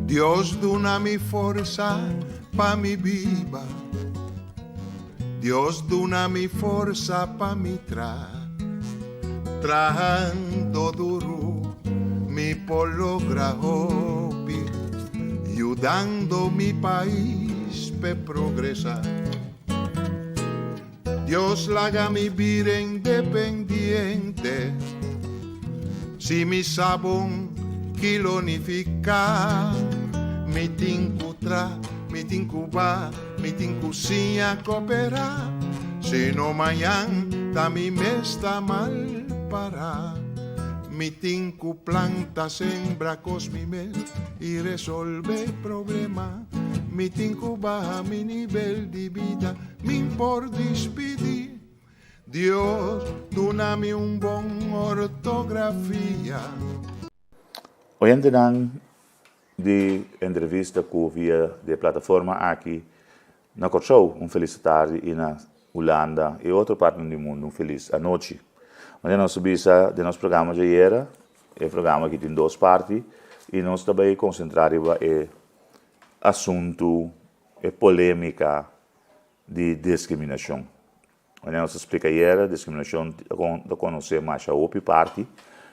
Dios duna mi forsa pa mi biba Dios duna mi forsa pa mi tra Trahando duru mi por logra hopi Yudando mi pais p'e progresa Dios laga mi bira independiente Si mi sa bon ki lo nifiká Mi tin ku tra, mi tin ku ba, mi tin ku siña koperá Si no mañan ta mi mes ta mal pará Mi tin ku planta, sembra kos mi mes i resolve problema Mi tin ku baha mi nivel di bida Min por dispidí. Dios duna mi un bon ortografia. Oyentenan di entrevista ku via di e plataforma aki na Kòrsou un felis tardi i na Hulanda i otro partinan di mundu un felis anochi. Manera nos a bisa den nos programa djayera, e programa aki tin dos parti i nos ta bai konsentrá riba e asuntu e polémika di diskriminashon. Manera nos a splika ayera, diskriminashon ta konosé masha hopi parti,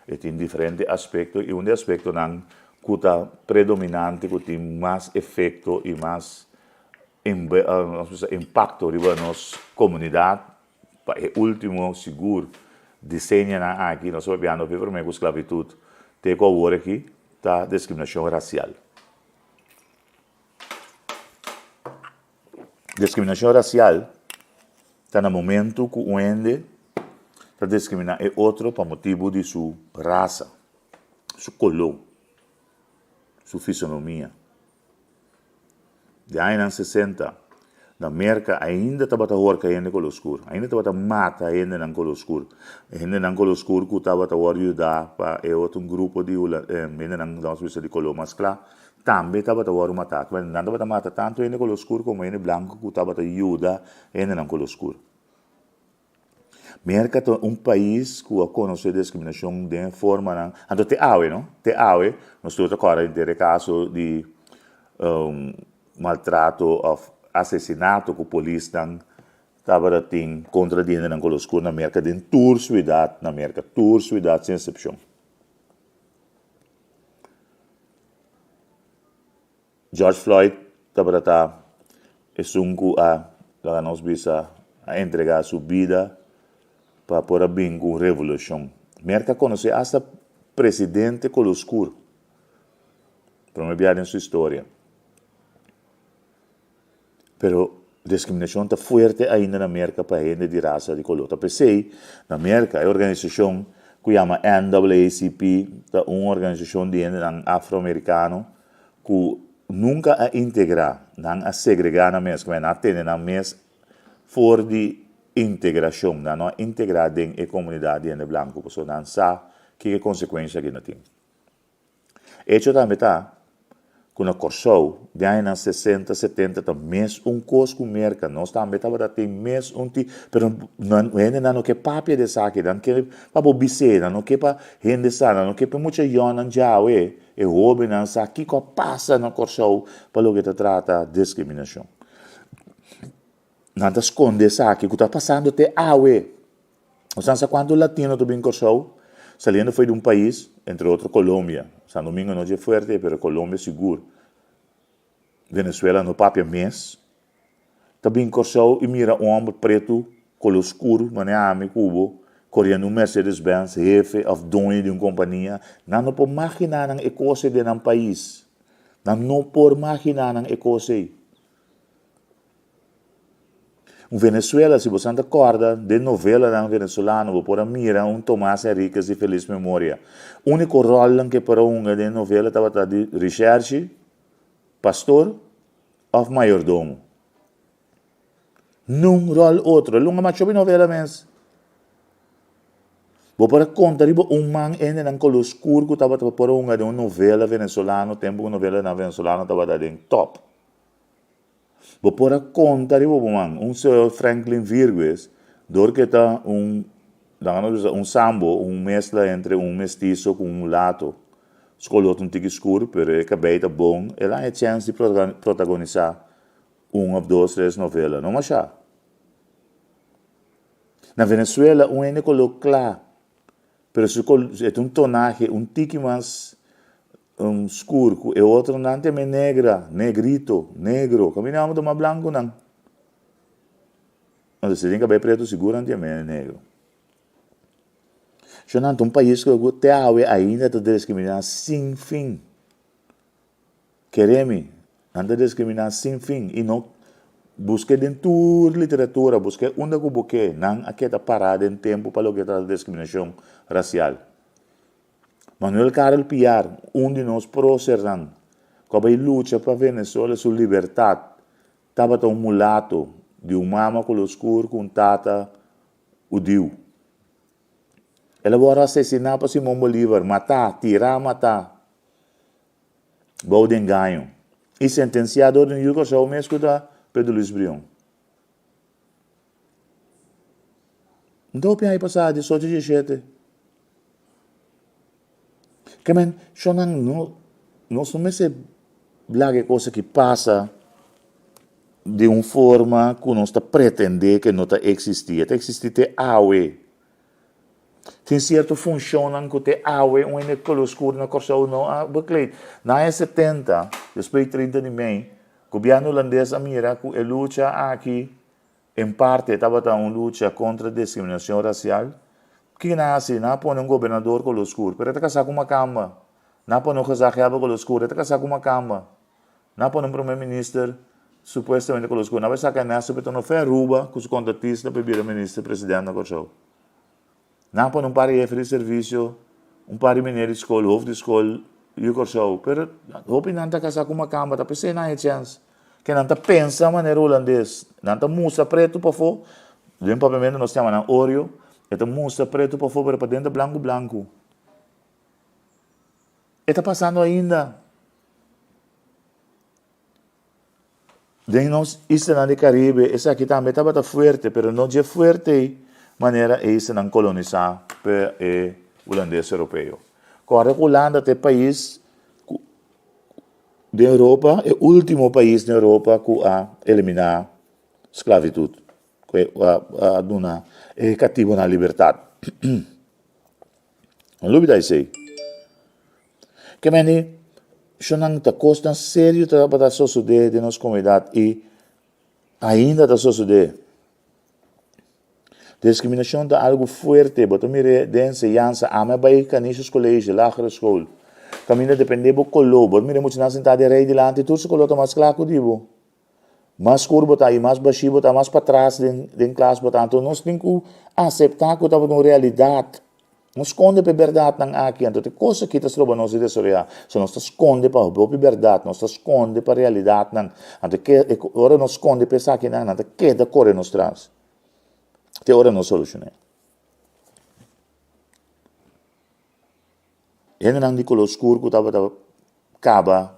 e tin diferente aspekto i un di e aspektonan ku ta predominante, ku tin mas efekto i mas impakto riba nos komunidat pa e último sigur diseñonan aki, nos ta papiando hopi promé ku sklabitut te ku awor aki, ta diskriminashon rasial. Diskriminashon rasial ta na momentu ku un hende ta diskriminá e otro pa motibu di su rasa, su koló, su fisonomia. Den añanan sesenta, na Merka ainda tabata horka hende koló skur, ainda tabata mata hendenan koló skur, hendenan koló skur ku tabata wòrdu yudá pa e otro grupo di hendenan, nos bisa di koló mas kla, Tambe tabata wòrdu matá. Kibera nan tabata mata tantu hende koló skur komo hende blanku ku tabata yuda hendenan koló skur. Merka ta un pais ku a konosé diskriminashon den e formanan, anto te awe no, te awe nos tur ta kòrda henter e kaso di maltrato òf asesinato ku polisnan tabata tin kontra di hendenan koló skur na Merka den tur siudat na Merka, tur siudat sin eksepshon. George Floyd tabata ta esun ku a, laga nos bisa, a entregá su bida pa por a bin ku un revolushon. Merka a konosé asta presidente koló skur, promé bia den su historia. Pero discriminacion ta fuerte ainda na Merca pa hende di rasa di color. Ta p'esey na Merca e organisacion cu yama NAACP ta un organisacion di hendenan afroamericano cu nunca a integra, nan a segrega nan mes, nan a tene nan mes for di integracion, nan no a integra den e comunidad di hende blanco pasobra nan sa kiko e consecuencia aki na tin. Echo tambe ta ku na Kòrsou den añanan sesenta, setenta ta mes un kos ku Merka. Nos tambe tabata tin mes un ti, pero nan hendenan no ke papia di esaki, nan ke pa bo bis'é, nan no ke pa hende sa, nan no ke pa e mucha yònnan djawe, e hóbennan sa kiko a pasa na Kòrsou pa loke ta trata diskriminashon. Nan ta skonde esaki ku ta pasando te awe. Nos nan sa kuantu latino ta bin Kòrsou saliendo fo'i di un pais, entre otro Colombia. San Domingo no dje fuerte, pero Colombia sigur. Venezuela no papia mes. Ta bin Kòrsou i mira un hòmber pretu, koló skur, manera ami ku bo, koriendo un Mercedes Benz, hefe òf doño di un kompania. Nan no por maginá nan e kos ei den nan pais. Nan no por maginá nan e kos ei. Un Venezuela, si bosan ta kòrda den novelanan venezolano bo por a mira un Tomás Enriquez di felis memoria. Úniko ròlnan ke por a hunga den novela tabata di rishèrshi, pastor òf mayordomo. Nun ròl otro. E lunga machopi novela mes. Bo por a konta riba un man hendenan koló skur ku tabata por a hunga den un novela venezolano tempu ku novelanan venezolano tabata den tòp. Bo por a konta riba bo man, un señor Franklin Virgues, dor ke ta un, laga nos bisa un sambo, un mezcla entre un mestizo ku un mulato. Su koló ta un tiki skur, pero e kabei ta bon. El a haña chèns di protagonisá un òf dos, tres novela. No mashá. Na Venezuela un hende koló kla, pero su kol e ta un tonahe un tiki mas skur ku e otronan ta yam'é negra, negrito, negro. Kaminda amo ta mas blankunan. Anto si tin kabei pretu sigur nan ta yam'é negro. Shonnan ta un pais ku te awe ainda ta diskriminá sin fin. Kere mi, nan ta diskriminá sin fin i no busk'é den tur literatura, busk'é unda ku bo ke, nan a keda pará den tempu pa loke ta diskriminashon rasial. Manuel Karel Piar, un di nos prósernan ku a bai lucha pa Venezuela su libertat, tabata un mulato di un mama kolor skur ku un tata hudiu. El a wòrdu asesiná pa Simon Bolívar, matá, tirá matá, bou di engaño i sentensiá dor di un yu Kòrsou mes ku ta Pedro Luis Brion. N ta hopi aña pasá, diesocho, dieshete. Ke men, shonnan no, nos no mester laga e kos aki pasa di un forma ku nos ta pretendé ke no ta eksistí. E ta eksistí te awe. Tin sierto funshonnan ku te awe un hende kolo skur na Kòrsou no a bekleed. Na aña setenta, despues di trinta di mei, gobièrnu hulandes a mira ku e lucha aki En parte tabata un lucha kontra diskriminashon rasial. Kiko nan a hasi? Nan a pone un gobernador kolor skur, pero e ta kasá ku makamba. Nan a pone un gezaghebber kolor skur, e ta kasá ku makamba. Nan a pone un prome minister supuestamente kolor skur. Nan a bai saka Ernesto Petonofé Aruba ku su kontratista pa e bira minister president na Kòrsou. Nan a pone un par di hefe di servisio, un par di meneer di skol, hof di skol yu Kòrsou. Pero hopi nan ta kasá ku makamba, ta p'esei nan e chèns. Ke nan ta pensa manera hulandes. Nan ta mustra pretu pafó, den papiamentu nos yama nan oreo, e ta mustra pretu pafó pero paden ta blanku blanku. E ta pasando ainda. Den nos islanan di Caribe esaki tambe tabata fuerte, pero no dje fuerte ei manera e islanan kolonisá pa e hulandes europeo. Kòrda ku Hulanda ta e pais ku den Europa, e último pais den Europa ku a eliminá sklavitut, ku a duna e katibunan libertat. No lubida esei. Ke mende shonnan ta kosnan serio ta tabata sosodé den nos komunidat i ainda ta sosodé. Diskriminashon ta algu fuerte, bo ta mir'é den enseñansa. Ami a bai Canisius College, lagere school, kaminda dependé bo koló, bo ta mira e muchanan sentá den rei dilanti, tur su koló ta mas kla ku di bo. Mas skur bo ta i mas bashí bo ta, mas patras den den klas bo ta. Anto nos tin ku aseptá ku tabata un realidat. No skonde pa e bèrdatnan aki. Anto te kos aki ta stroba nos di desaroyá. So nos ta skonde pa hopi bèrdat, nos ta skonde pa realidatnan. Anto ke e ora nos skonde pa esakinan, nan ta keda kore nos tras te ora nos solushoné. Hendenan di koló skur ku tabata kaba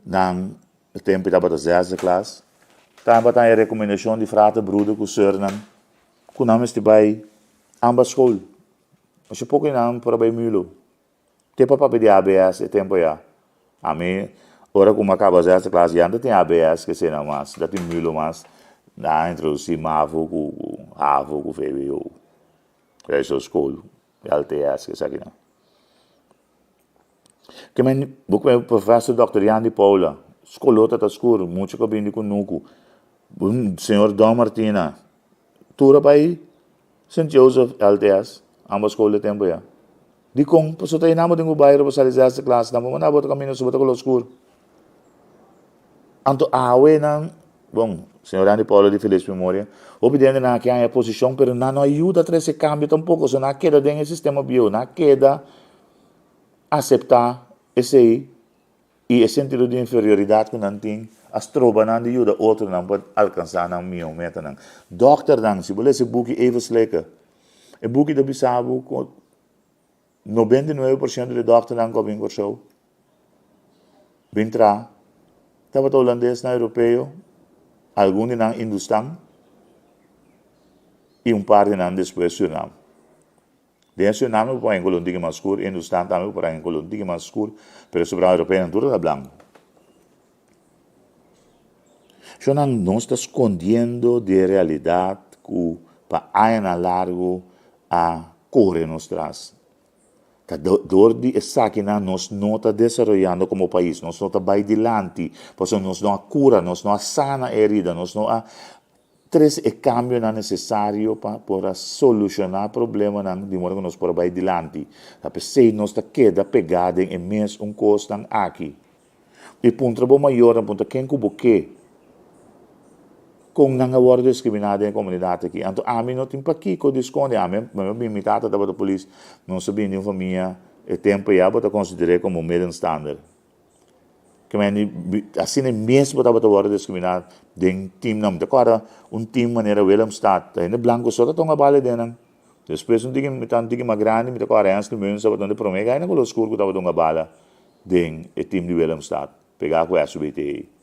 nan tempu tabata zesde klas, tabata haña rekomendashon di frater, bruder ku sùrnan ku nan mester bai ambas skol. Masha poko di nan por a bai Mulo. Te pa papia di ABS e tempu ya. Ami ora ku mi a kaba zesde klas ya no ta tin ABS kesei nan mas, ta tin Mulo mas. Nan a introdusí mavo ku havo ku vwo. Regio skol. LTS esakinan. Ke men bo ku professor Dòkter Yandi Paula, skol ta ta skur, mucha ku a bini di kunuku, señor Don Martina, tur a bai Sint Joseph LTS, ambos skol e tempu ya. Dikon? Pasobra ta einan bo tin ku bai riba sali zesde klas, nan bo manda bo ta kaminda su bo ta kolo skur. Anto awe nan, bon, señor Andy Paulo di felis memoria, hopi den nan a ke haña posishon, pero nan no a yuda trese kambio tampoko, so nan a keda den e sistema bieu, nan a keda aseptá esei i e sentido di inferioridat ku nan tin a stroba nan di yuda otronan pa alkansá nan mihó metanan. Dòkternan, si bo lesa e buki Eva Slikker, e buki ta bisa bo ku 99% di dòkternan ku a bin Kòrsou bin traha tabata hulandesnan europeo, algun di nan hindustan i un par di nan despues Surinam. Den Suriname bo por haña koló un tiki mas skur, Hindustan tambe bo por haña koló un tiki mas skur, pero sobrá europeonan tur ta blanku. Shonnan, nos ta skondiendo di e realidat ku pa añanan largu a kore nos tras. Ta dor di esakinan nos no ta desaroyando komo pais, nos no ta bai dilanti, pasobra nos no a kura, nos no a sana e herida, nos no a trese e kambionan nesesario pa por a solushoná problemanan di moda ku nos por a bai dilanti. Ta p'esei nos ta keda pegá den e mes un kosnan aki. I puntra bo mayornan, puntra ken ku bo ke, kon nan a wòrdu diskriminá den e komunidat aki. Anto ami no tin pakiko di skonde, ami a bin, mi tata tabata polis, nos a bin di un famia, e tempu ya bo ta konsider'é komo middenstander. Kimendi asina mes bo tabata wòrdu diskriminá den timnan. Mi ta kòrda un tim manera Willemstad, ta hende blanku so ta tonga bala den nan. Despues un tiki, mi ta un tiki mas grandi, mi ta kòrda Hensley Muns tabata un di promé gainan ku lo skur ku tabata hunga bala. Den e team di Willemstad pegá ku SBT.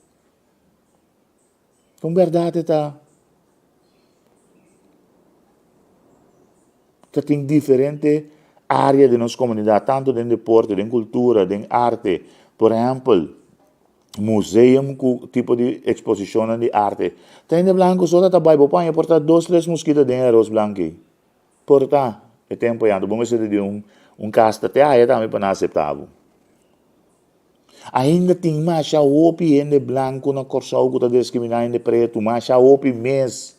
Kon bèrdat e ta? Ta tin diferente área den nos komunidat, tantu den deporte, den kultura, den arte. Por ehèmpel, museum ku tipo di eksposishonnan di arte. Ta hende blanku so ta bai, bo por haña por ta dos, tres muskito den e aros blanku ei. Por ta, e tempu ei anto bo mester di un un kasta te haya tambe pa nan aseptá bo. Ainda tin masha hopi hende blanku na Kòrsou ku ta diskriminá hende pretu, masha hopi mes.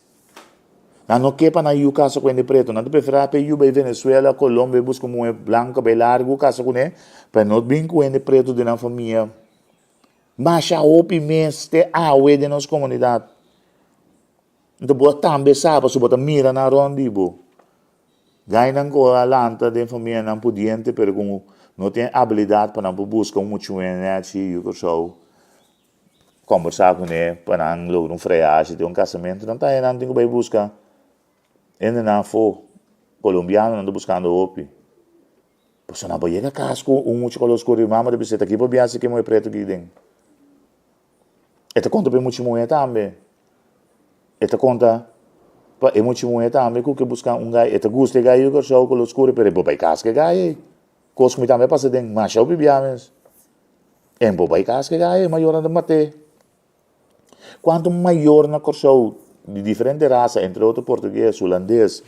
Nan no ke pa nan yu kasa ku hende pretu, nan ta preferá pa e yu bai Venezuela, Colombia buska un muhé blanku kabei largu kasa kuné, pa e no bin ku hende pretu den nan famia. Masha hopi mes te awe den nos komunidat. Nto bo tambe sa pasobra bo ta mira nan rond di bo. Gainan ku a lanta den famianan pudiente pero ku no tin e abilidat pa nan por buska un muchu'e nèchi yu Kòrsou, kòmbersá kuné pa nan logra un freashi den un kasamentu, nan ta nan tin ku bai buska hendenan afó. Kolombianonan ta buskando hopi. Pasobra nan por yega kas ku un mucha koló skur di mama ta bisa ta ki por biasi ke muhé pretu aki den. E ta konta pa e mucha muhé tambe. E ta konta pa e mucha muhé tambe ku ke buska un gai. E ta gusta e gai yu Kòrsou ku lo skuri pero e por bai kas ku e gai ei. Kos ku mi tambe a pasa den masha hopi bia mes. E por bai kas ku e gai ei, mayornan ta mat'é. Kuantu mayor na Kòrsou di diferente rasa, entre otro portugues, hulandes,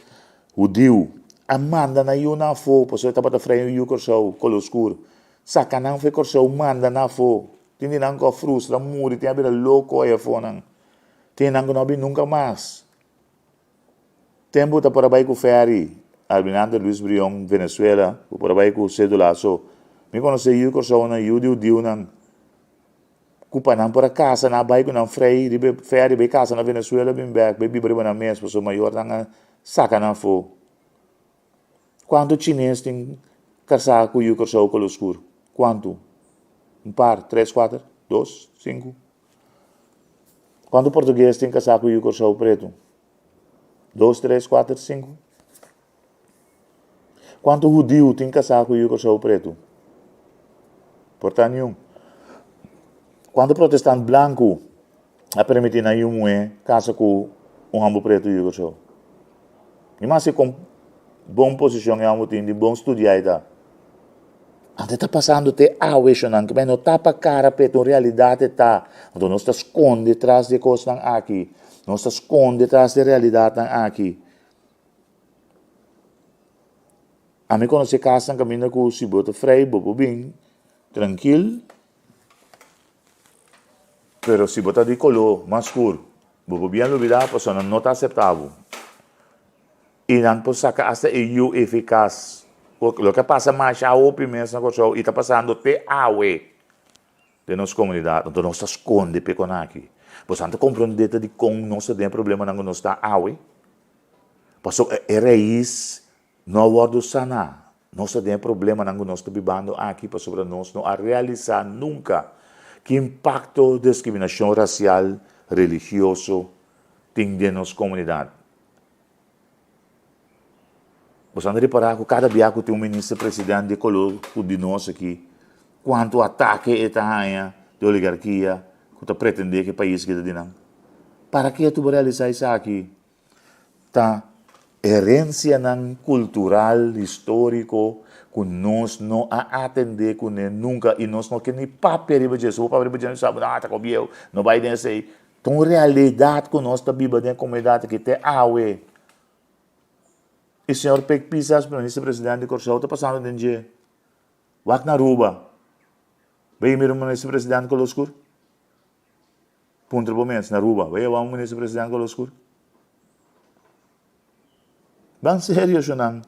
hudiu, a manda nan yunan afó pasobra e tabata frei un yu Kòrsou kolo skur. Saka nan for e Kòrsou manda nan afó. Tin di nan ku a frustra, muri, tin a bira loko ei afonan. Tin di nan ku no a bin nunka mas. Tempu ta por a bai ku fèri, Almirante Luis Brion, Venezuela, bo por a bai ku sédula so. Mi konosé yu Kòrsounan, yu di hudiunan, ku pa nan por a kasa, nan a bai ku nan frei riba e fèri bai kasa na Venezuela bin bèk, bai biba riba nan mes, pasobra mayornan a saka nan afó. Kuantu chines tin kasá ku yu Kòrsou kolo skur? Kuantu? Un par, tres, kuater, dos, sinku? Kuantu portugues tin kasá ku yu Kòrsou pretu? Dos, tres, kuater, sinku? Kuantu hudiu tin kasá ku yu Kòrsou pretu? Por ta niun. Kuantu protestant blanku a permití nan yu muhé kasa ku un hòmber pretu yu Kòrsou? Ni mas kon bon posishon e hòmber tin, di bon studiá e ta. Anto e ta pasando te awe shonnan, ku no tapa kara p'e, ta un realidat e ta. Anto nos ta skonde tras di e kosnan aki, nos ta skonde tras di e realidatnan aki. Ami konosé kasnan kaminda ku si bo ta frei bo por bin trankil. Pero si bo ta di koló mas skur, bo por bien lubidá pasobra nan no ta aseptá bo. I nan por saka asta e yu efikas. Loke a pasa masha hopi mes na Kòrsou i ta pasando te awe den nos komunidat. Anto nos ta skonde p'e kon aki. Boso ta komprondé ta dikon nos ta den e problemanan ku nos ta awe? Pasobra e rais No a wòrdu saná. Nos ta den e problemanan ku nos ta bibando aki pasobra nos no a realisá nunka ki impakto diskriminashon rasial, religioso tin den nos komunidat. Boso a ripará ku kada bia ku tin un minister president di koló ku di nos aki, kuantu atake e ta haña di oligarkia ku ta pretendé ku e pais kita di nan. Para ke tur bo realisá esaki? Ta. Herencianan cultural, historico, cu nos no a atende cune nunca y nos no ke ni papia riba dje. Si bo papia riba dje, nos sa, ah, ta ko bieu, no bay den esey. Ta un realidad cu nos ta biba den e comunidad aki te awe. Y señor Pek Pisas, minister president di Corsou, ta pasando den dje. Wak na Aruba. Bay mira un minister president color oscur? Puntra bo mes, na Aruba, bay a wak un minister president color oscur? Ban serio shunan.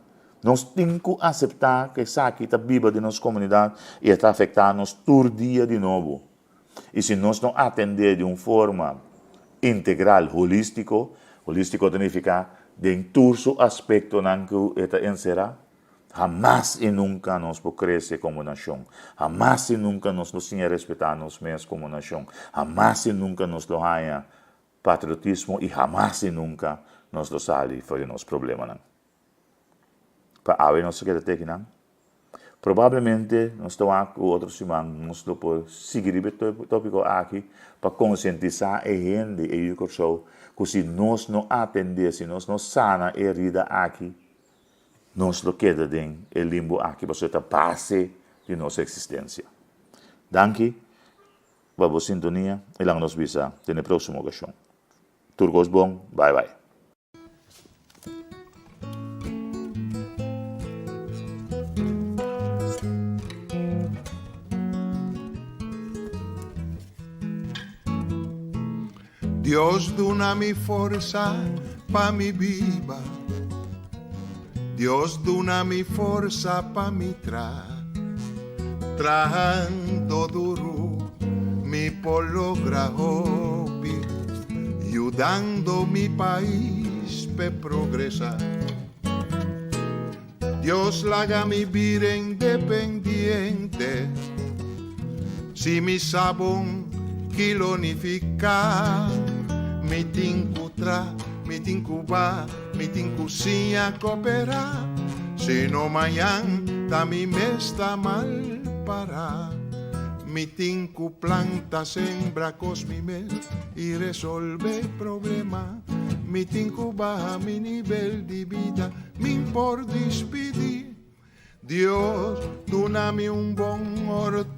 Nos tin cu acepta cu esaki ta biba den nos comunidad y e ta afecta nos tur dia di nobo. Y si nos no atende di un forma integral, holistico, holistico ta nifica den tur su aspectonan cu e ta encera, hamas y nunca nos por crece como nacion. Hamas y nunca nos lo siña respeta nos mes como nacion. Hamas y nunca nos lo haya patriotismo y hamas y nunca nos lo sali for di nos problemanan. Pa awe nos ta keda te akinan. Probablemente nos ta wak ku otro siman nos lo por sigui riba e tópiko aki pa konsientisá e hende, e yu Kòrsou, ku si nos no atendé, si nos no sana e herida aki, nos lo keda den e limbo aki pasobra e ta base di nos eksistensia. Danki pa bo sintonia i laga nos bisa den e próksimo okashon. Tur kos bon, bai bai. Dios duna mi forsa pa mi biba. Dios duna mi forsa pa mi tra. Trahando duru mi por logra hopi, yudando mi pais p'e progresa. Dios laga mi bira independiente, si mi sa bon ki lo nifiká. Mi tin ku tra, mi tin ku ba, mi tin ku siña koperá, si no mañan ta mi mes ta mal pará. Mi tin ku planta, sembra kos mi mes i resolve problema. Mi tin ku baha mi nivel di bida, min por dispidí. Dios duna mi un bon orto.